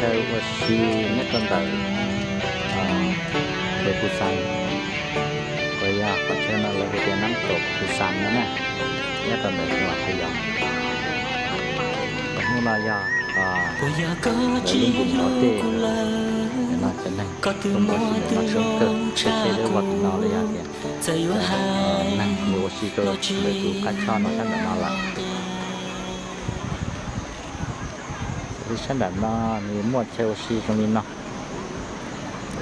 Chaw ua si nyob rau ntawm Phu Xas, uas yog qhov chaw no lawv hu tias Nab Taus Phu Xas no na, nyob rau ntawm xeev Las Pha Yos. Hnub no yog lawv lub npus ntov dej, no cov neeg tuaj mus ua si ntawm no coob kawg, tsheb deb vog tim no los yog tias neeg mus ua si rau ntawm tus qab tsho no sab nram no lawm. Li sab nram no nws muaj chaw ua si zoo li no,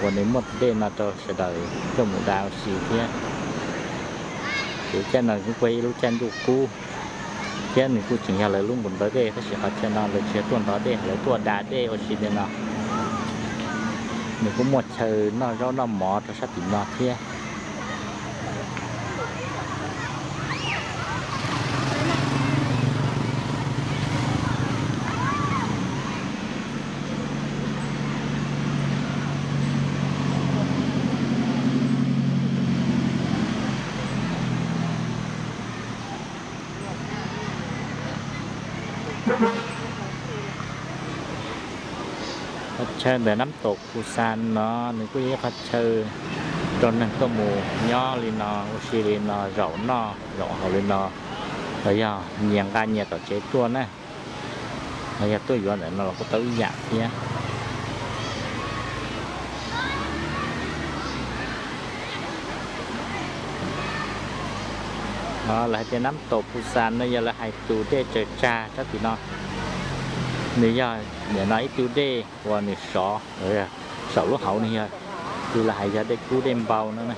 uas nws muaj tus dej no rau sawv daws tuaj mus da ua si thiab. Ces caij no kuj yog ib lub caij ntuj qub, thiab nws kuj tseem yog lawv lub npus ntov dej, tab sis qhov chaw no lawv tsis yog tuaj ntov dej, lawv tuaj da dej ua si li no. Nws kuj muaj chaw noj zaub noj mov rau sab tim no thiab. Qhov chaw ntawm Nab Taus Phu Xas no nws kuj yog ib qhov chaw rau neeg tuaj mus nyob li no, ua si li no, zaum noj zaum haus li no, los yog nyias nqa nyias tom tsev tuaj na, los yog tuaj yuav ntawm no los kuj tau ib yam thiab. Lawv hais tias Nab Taus Phu Xas no yog lawv hais tus dej tsaws tsag sab tim no, nws yog nim no ib tug dej uas nws sov, saum lub hauv nws yog, tus lawv hais yog dej kub dej npau no na.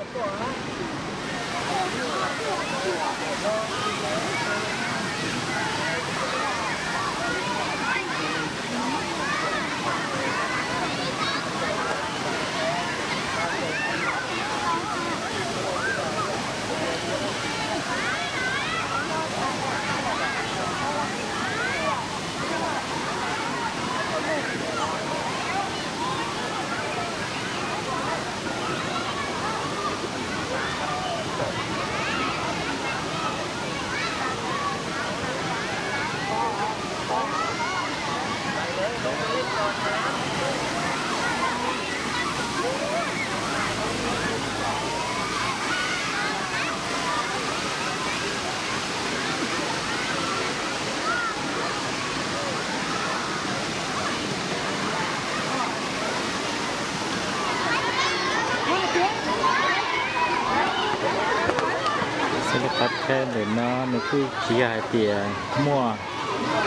Xws li qhov chaw ntawm no nws kuj tsis yog hais tias muaj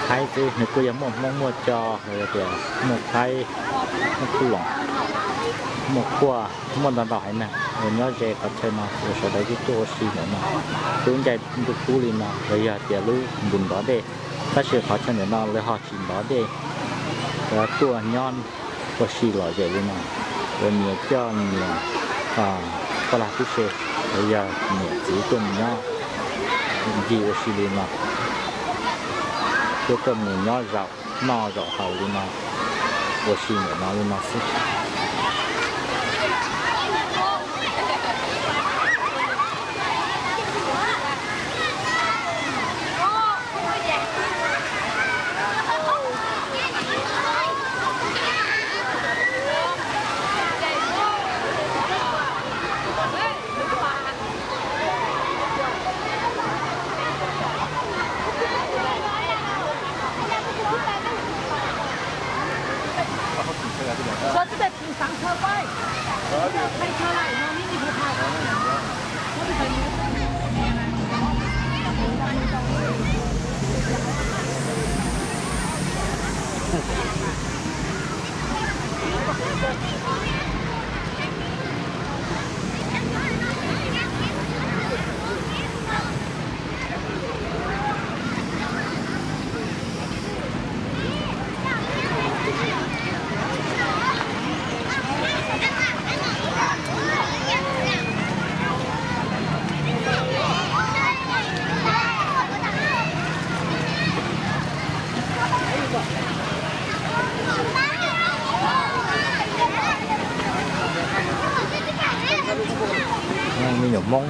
Thaib xwb, nws kuj yog muaj Hmoob muaj Tso, los yog tias muaj Thaib, muaj Kub Loos, muaj Quaj, muaj ntau ntau haiv neeg uas nyob ze qhov chaw no uas sawv daws kuj tuaj ua si ntawm no. Lub caij ntuj kub li no los yog tias lub npus ntov dej, tab sis qhov chaw ntawm no lawv ho tsis ntov dej, lawv tuaj nyob ua si lom zem li no, uas nyias coj nyias poj lag tub se, los yog niam txiv tuaj mus nyob ncig ua si li no, thiab tuaj mus nyob zaum noj zaum haus li no, ua si ntawm no li no xwb. Me nyuam Hmoob,